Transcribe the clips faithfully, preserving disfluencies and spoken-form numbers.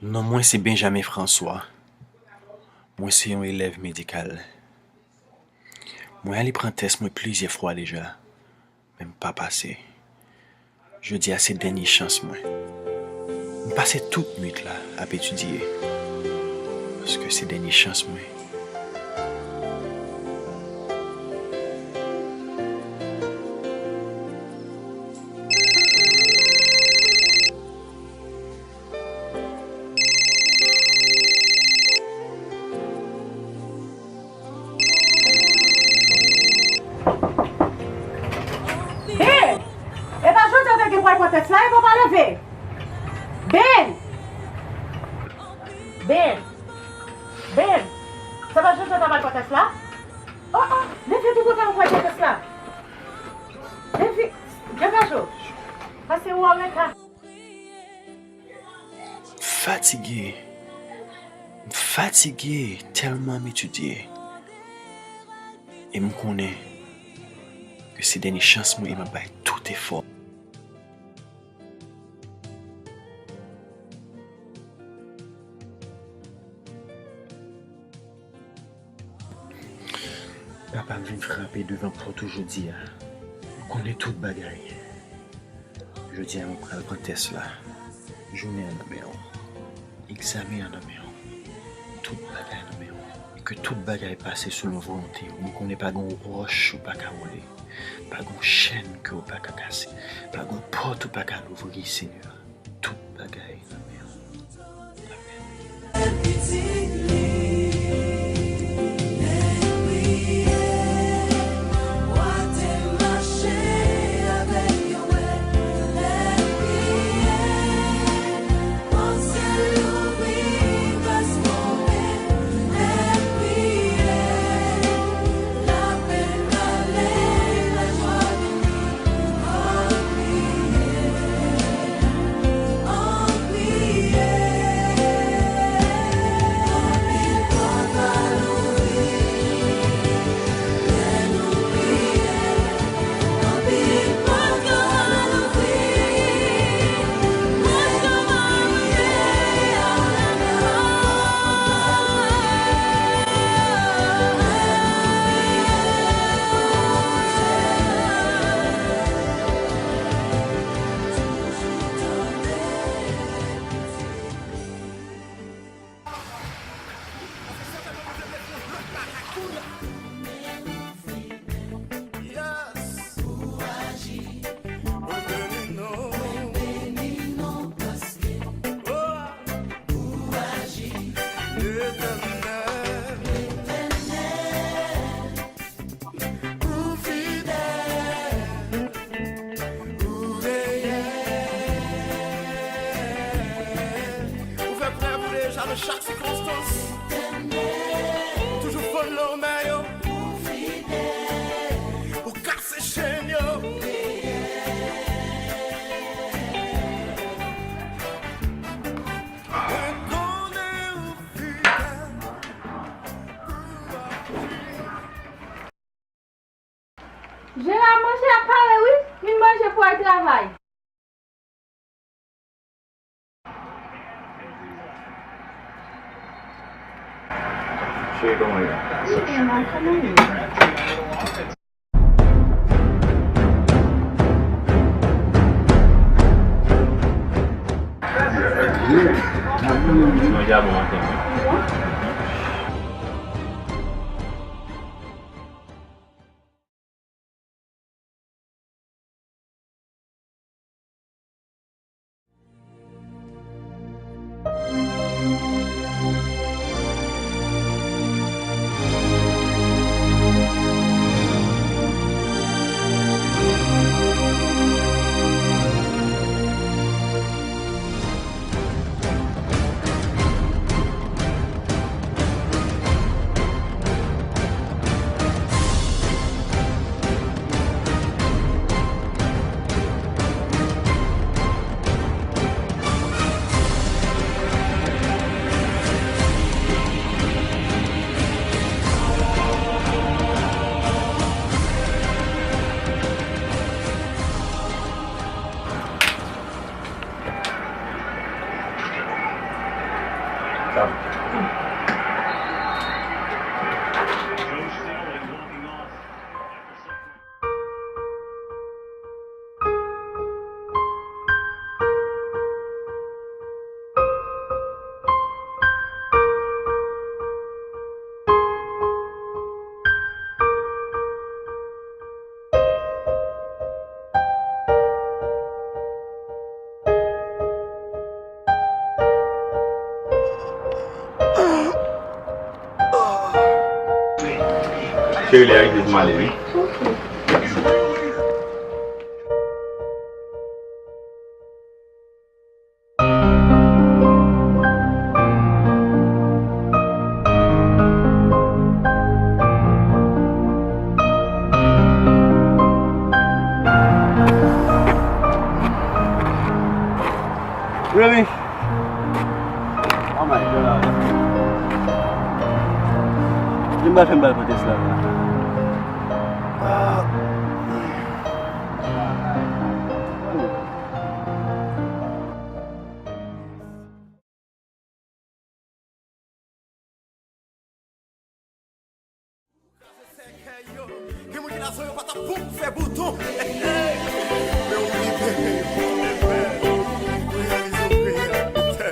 Non mwen se Benjamin François. Mwen se yon elèv medikal. Mwen ale pran tès mwen plizyè fwa deja, men m pa pase. Jodi a se dènye chans mwen. M pase tout nwit la ap etidye, paske se dènye chans mwen. Ben! E pa jodi a w te gen pou al pran tès la, e pou w pa leve? Ben! Ben! Ben! Se pa jodi a w t ap al pran tès la? Oh, oh! Leve tou kontan pou al pran tès la! Leve! Degaje w! Pase ou an reta! M fatige. M fatige tèlman m etidye. E m konnen ke se dènye chans mwen e m ap bay tout efò. Papa m vin frape devan pòt ou jodi a. M konnen tout bagay. Jodi a mwen pral pran tès la. Jounen an nan men w. Egzamen an nan men w. Tout bagay nan men w. E ke tout bagay pase selon volonte w. Mwen konnen pa gen yon wòch ou pa ka woule. Pa gen yon chèn ke w pa ka kase. Pa gen yon pòt ou pa ka louvri, Senyè. Tout bagay nan men w. Amèn. Ou fidèl, ou reyèl. Ou fè prèv ou deja nan chak sikonstans. Ou toujou fonn nan men yo. Ou kase chenn yo. Mwen konnen ou fidèl. Jera, manje ap pare wi, vin manje pou al travay. Cheri, kòman w ye? Cheri, mwen kòman w ye? Manje a bon maten wi. Cheri, li a rive pou m ale, wi. Remy! Oh my God! Ki m pral fè m pral pote sila la? Ah. Gen moun ki nan zon yo pa t ap bon pou fè bouton. Hey, hey. Men w rive pou w te fè, pou reyalize w reyèl pou tè.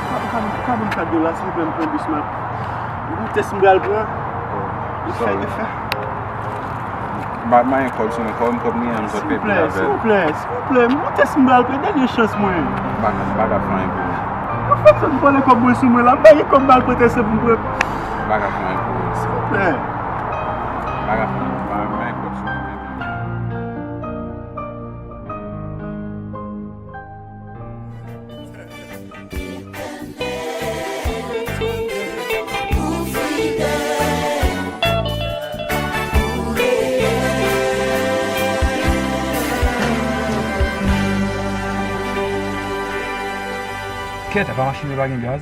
Ka, ka, ka ban m kat dola, silvouplè, m pran bis, m ap. Yon tès m pral pran. Li fè, li fè. M pa, m pa gen kòb sou mwen, kòb m pwòp li an, m sot peyi avè l. Silvouplè, silvouplè, yon tès m pral pran, dènye chans mwen. M pa, m pa ka fè anyen pou ou. Anfèt, sa m pran kòb mwen sou mwen la, m pa gen kòb m pral pran tès la pou m pran. M pa ka fè anyen pou ou. Silvouplè. M pa ka fè anyen, m pa, m pa gen kòb sou mwen. Kèt, apa machin yo pa gen gaz?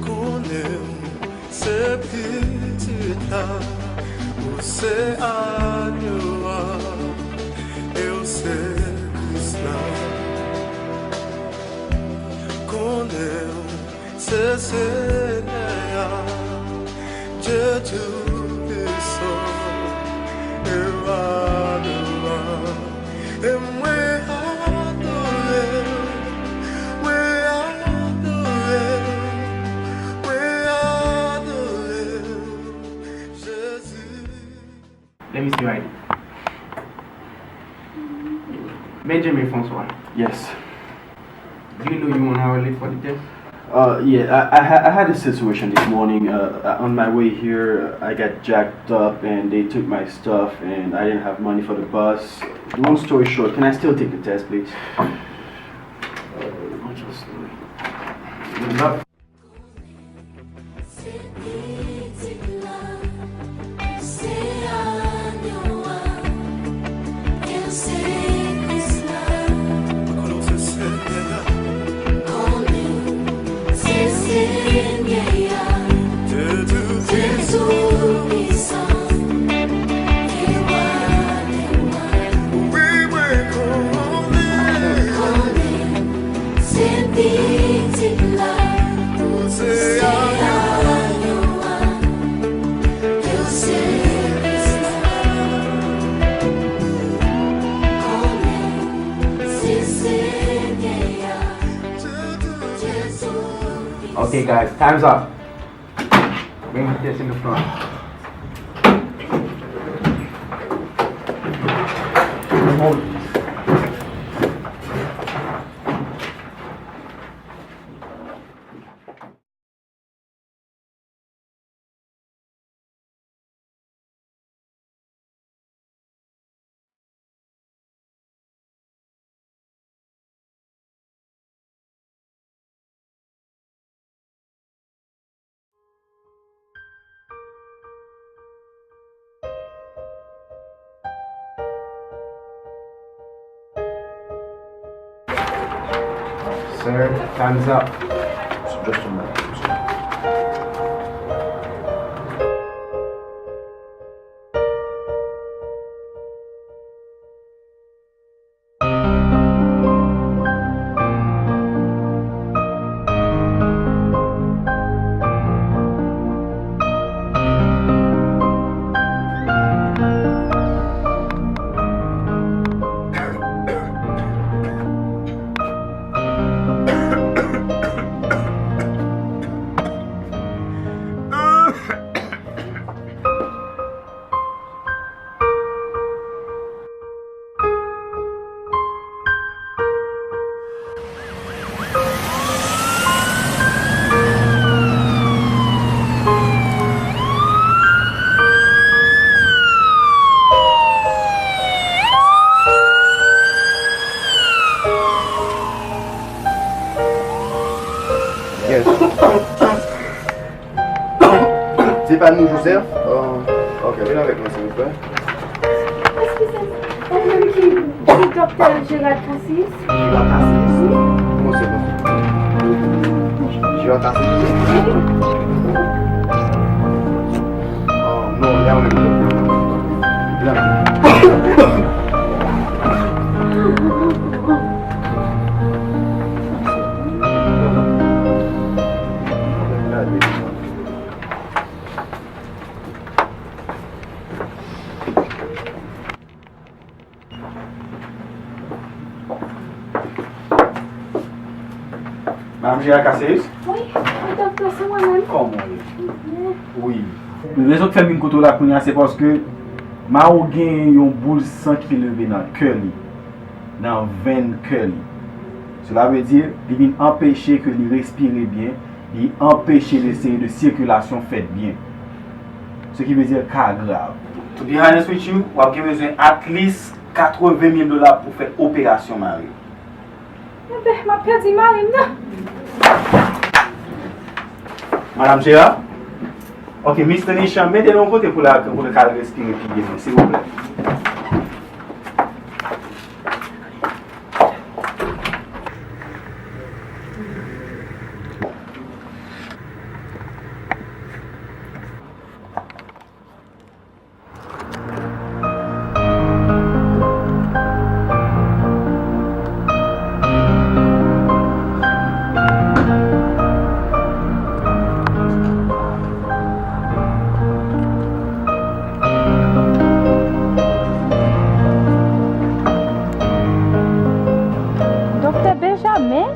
Konnen w se pitit la, ou se agno a, e w se Kris la. Konnen w se Senyè a, Dye Toupisan, e w adorab. E mwen adore w, mwen adore w, mwen adore w, Jezi. Let me see right. Benjamin François. Yes. You know you on our list for the test? Uh, yeah, I, I, ha- I had a situation this morning. Uh, uh, on my way here, I got jacked up and they took my stuff, and I didn't have money for the bus. Long story short, can I still take the test, please? Uh, I'll just, uh, Okay, guys, time's up. Bring the kids in the front. Sir, time's up. Just a minute. Yes. Se pa nou, Joseph? Euh, ok, vin avèk mwen, silvouplè. Eskize, ou menm ki, ki doktè Gérard Cassis? Gérard Cassis? Wi. Kòman se konsa? Gérard Cassis? Wi. Ah, non, li a yon doktè. Li la. Madame Gérard Casséus? Wi, wi, doktè, se mwen menm. Kòman w ye? Byen. Wi. Rezon k fè m vin kote w la kounye a, se paske Maro gen yon boul san ki leve nan kè li, nan venn kè li. Sela vle di, li vin anpeche ke li respire byen, li anpeche le seri de sikilasyon fèt byen. Ce qui veut dire ka grav. To be honest with you, w ap gen bezwen at least katreven mil dola pou fè operasyon mari. Enben, m ap pèdi mari m nan. Madame Gérard? Ok, Mister Nishan, mete l yon kote pou l, pou l ka al respire pi byen, silvouplè. Doktè Benjamin?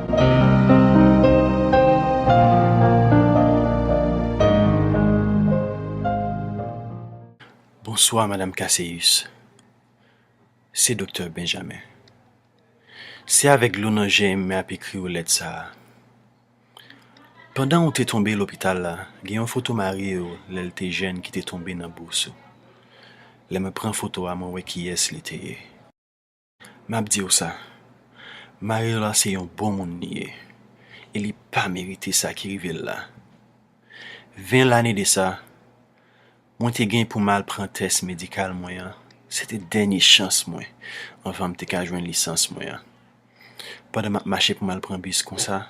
Bonswa, Madame Casséus. Se Doktè Benjamin. Se avèk dlo nan je m mwen ap ekri w lèt sa a. Pandan w te tonbe lopital la, gen yon foto mari w lè l te jèn ki te tonbe nan bous ou. Lè mwen pran foto a, mwen wè kiyès li te ye. M ap di w sa, Mario la se yon bon moun li ye, e li pa merite sa ki rive l la. Ven lane de sa, mwen te gen pou m al pran tès medikal mwen an. Se te dènye chans mwen anvan m te ka jwenn lisans mwen an. Pandan m ap mache pou m al pran bis konsa,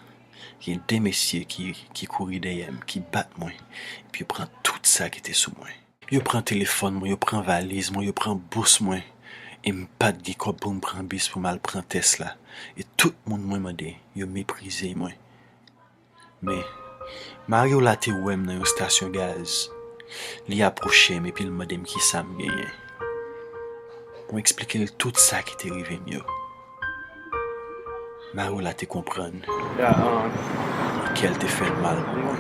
gen de mesye ki, ki kouri dèyè m, ki bat mwen, epi yo pran tout sa ki te sou mwen. Yo pran telefòn mwen, yo pran valiz mwen, yo pran bous mwen, e m pa t gen kòb pou m pran bis pou m al pran tès la, e tout moun mwen mande, yo meprize mwen. Men, Mario la te wè m nan yon estasyon gaz. Li apwoche m epi l mande m kisa m genyen. Mwen eksplike l tout sa ki te rive m yo. Mario la te konprann. Kè l te fè l mal pou mwen.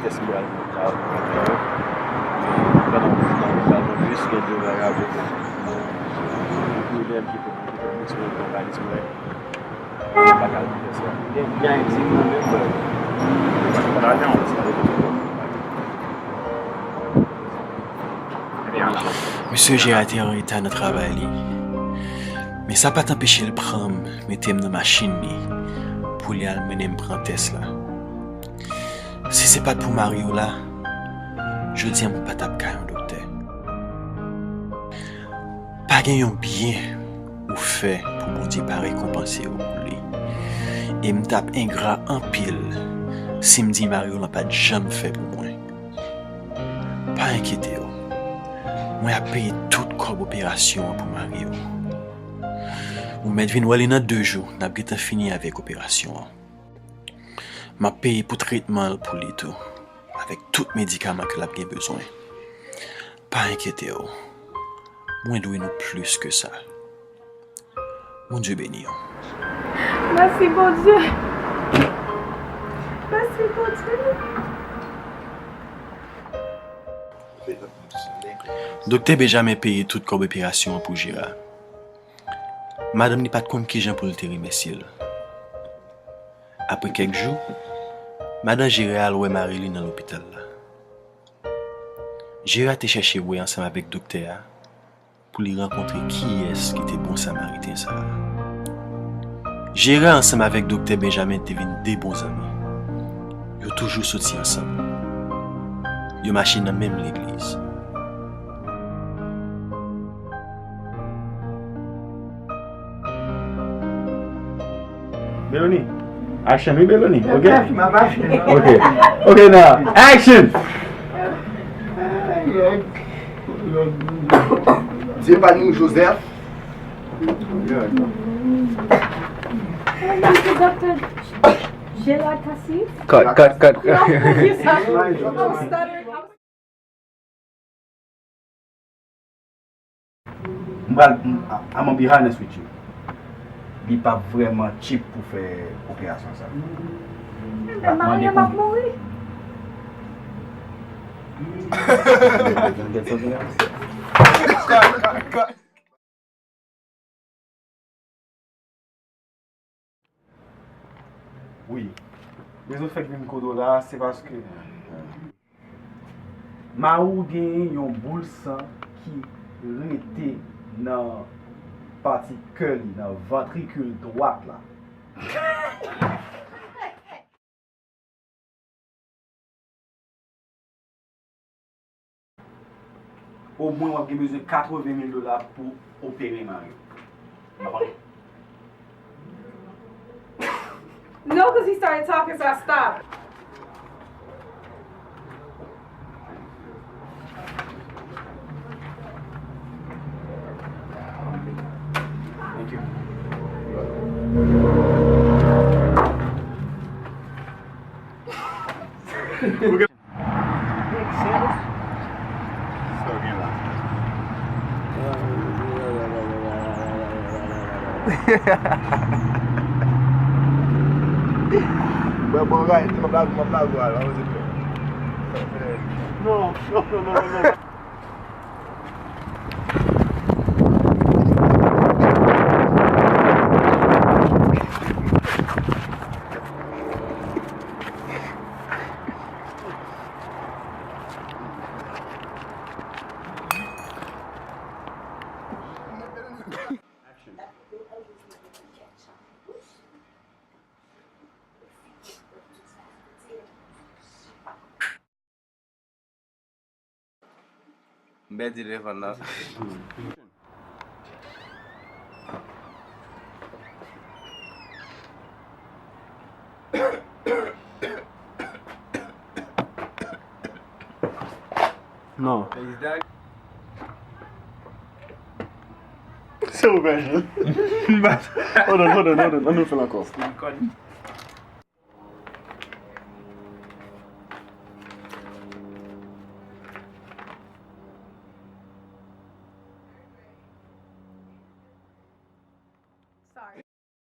Mesye Jera te an reta nan travay li, men sa pa t anpeche l pran m, mete m nan machin li pou li al mennen m pran tès la. Si se pa t pou Mario la, jodi a mwen pa t ap ka yon doktè. Pa gen yon byen ou fè pou Bondye pa rekonpanse w pou li. E m t ap engra anpil si m di Mario lan pa t janm fè pou mwen. Pa enkyete w. Mwen ap peye tout kòb operasyon an pou Mario. Ou mèt vin wè li nan de jou, n ap gentan fini avèk operasyon an. M ap peye pou tretman l pou li tou, avèk tout medikaman ke l ap gen bezwen. Pa enkyete w, mwen dwe nou plis ke sa. Bondye beni w. Mèsi Bondye. Mèsi Bondye. Doktè Benjamin peye tout kòb operasyon an pou Jera. Madanm li pa t konn kijan pou l te remèsye l. Apre kèk jou, madan Jera al wè mari li nan lopital la. Jera te chèche wè ansanm avèk doktè a pou li rankontre kiyès ki te bon Samariten sa a. Jera ansanm avèk doktè Benjamin te vin de bon zanmi. Yo toujou soti ansanm. Yo mache nan menm legliz. Melanie, action wi Melanie, ok? Ok, ok now, action! Dye pa nou Joseph. Cut, cut, cut. M pral, m, I'm gonna be honest with you. Li p ap vrèman cheap pou fè operasyon sa. Ebyen, Maria p ap mouri. Wi. Rezon fèk vin kote w la, se paske Mario genyen yon boul san ki rete nan pati kè li, nan vantrikil dwat la. Omwen w ap gen bezwen katreven mil dola pou opere Mario. No, 'cause he started talking, so I stopped. Thank you. Sa w gen la? Bwè bon bagay, m ap lage, m ap lage w al, ann rete prè. Non, non, non, non, non. M pèdi telefòn nan. Non. Se ou, Benji. Hold on, hold on, hold on. Ann nou fè l ankò.